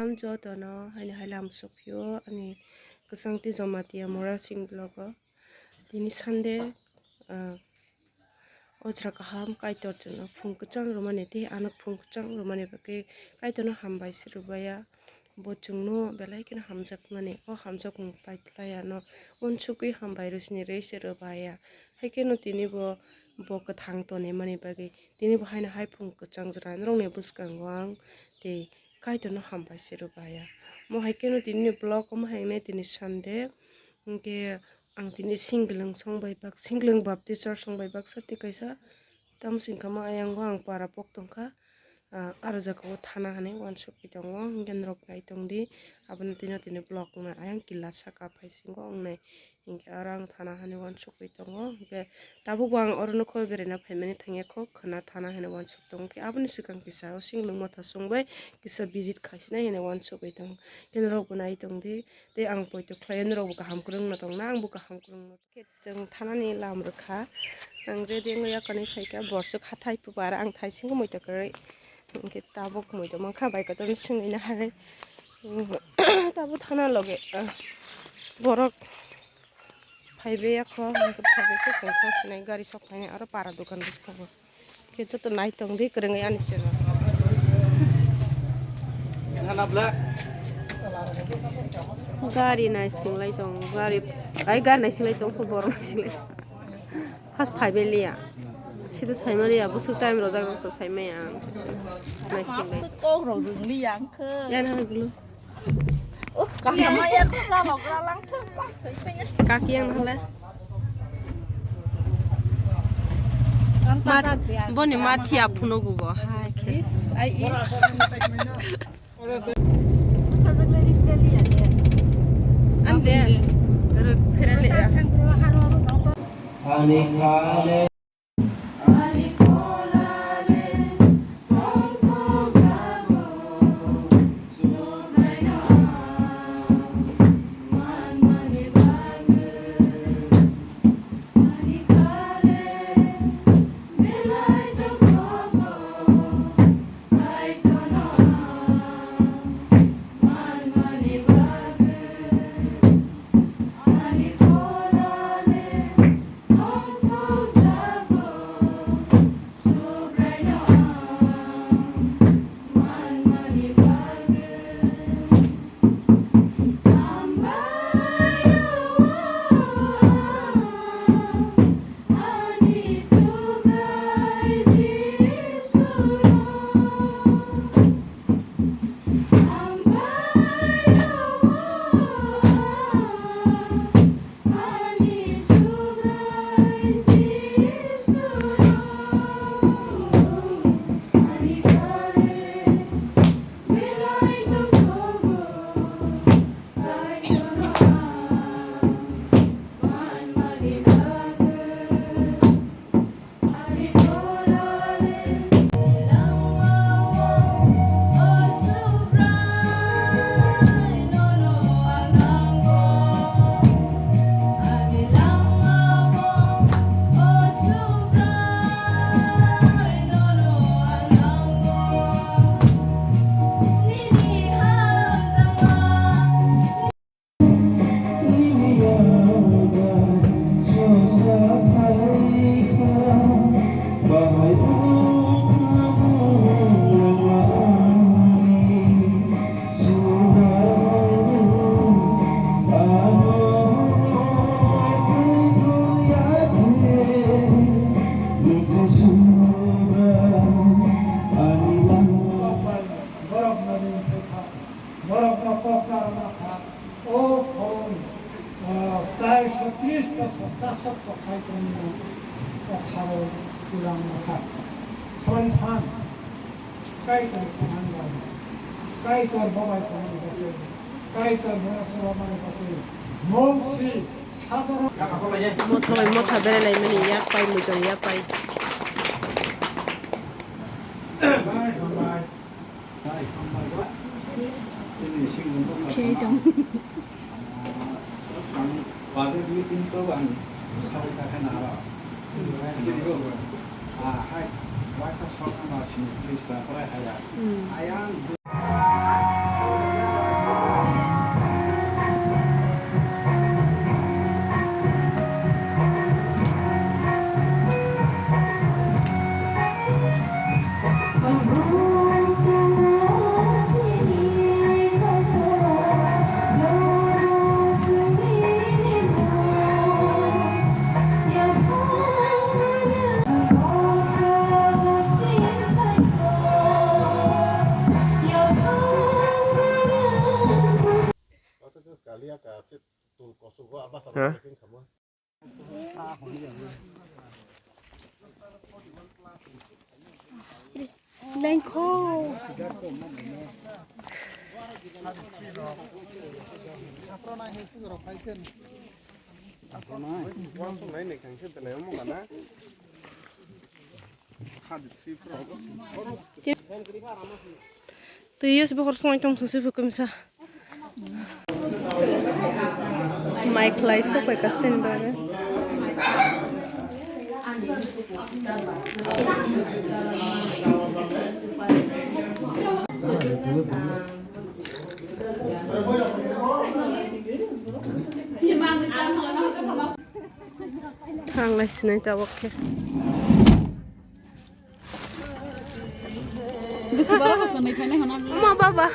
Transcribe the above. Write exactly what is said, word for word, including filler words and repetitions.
Am jotono haino hai lam sokphio ani kwchang tei Jamatia Mora sing vlog o. Tini Sunday, ah, o jora kaham Kaitor chwngno phung kwchang rwmani tei ano phung kwchang rwmani bagwi Kaitorno hambai se rwbaiya. Bo chwngno belai kheno hamjakmani, o hamjakmung pai phlai ano uansukgwi hambai rwsini rwi se rwbaiya. Hai kheno tini bo, bo kwthang tonwi mani bagwi tini bo haino hai phung kwchang jora norokni bwskango ang tei Kaitorno hambai se rwbaiya. Mo hai kheno tini vlog omo hai wngnai tini Sunday, hinkhe ang tini Singlwng song bai bak, Singlwng Baptist Church song bai baksa tei kaisa tamo singkha ma ayang o ang para pok tongkha. Ah, aro jaga o thana hinwi uansukgwi tongo, hinkhe norok nai tongdi. Abono tino tini vlog wngnai ayang kila saka phai singo wngnai. Hinkhe aro ang thana hinwi uansukgwi tongo. Hinkhe tabukbo ang oro nokho beraina phaimani thangya kho khwna thana hinwi uansuk tongo. Hinkhe aboni swkang kisa o Singlwng motha song bai kisa visit khaisinai hinwi uansukgwi tongo. Hinkhe norokbo nai tongdi. Tei ang poito khlai norokbo kaham kwrwngno tongna, angbo kaham kwrwngno. Khe chwng thanani lam rwkha. Ang ready wngwi yakarni phaikha, borsuk hathai pubar ang thaisingo muitu kwrwi. Hinkhe tabuk muitu mankha, bai kotorni swngwi naharwi. Tabuk thana loge, ah, borok phaibai yakho, hinkhe phaibai khe chwng thansinai gari sok phainai aro para dokan bwskango. Khe joto nai tongdi kwrwngwi ani channel. Gari naisinglai tongo, gari, ai gari naisinglai tongo, borok naisinglai. First phaibai liya. Sido saimaliya, bwswk time rojak rok to saimaya ang. Naisinglai. Masuk kok rok rwng liya ang khe. Yan hai gulo. Uh, kaham ya kok sa rok ra lang thung, lang thung, sing. Kaki yang nang le. Mat, boni mat ya phuno gubo. Hai khe. Is, ai is. Sajak le ri peli ya de. Ande. Ruk pherale ya. Ani khale. Borok nadi phai kha, borok no kok narwkna kha, o khorang, ah, charsho tris ta sotta sot kothai tongmani o kharo twlang nakha. Sori phan, Kaitor phan bai, Kaitor babai tongmani bagwi, Kaitor bono swrwngmani bagwi, mungsi sadoro. Motha bai motha berai laimani yak pai, muichung yak pai. Bai, bai. Khei tong. Budget meeting ko ang sawi ta khe naro. Ah, hai, waisa sokna ma sini please ba prai haya. Hmm. Ayang. Lengkho. Twi yos bohor songwi tong susi bukumsa. Mai khlai sok bai kasin bare. Ang lai sinai tabok khe. Bisi borok hokon nai phainai hwnna. Omo baba.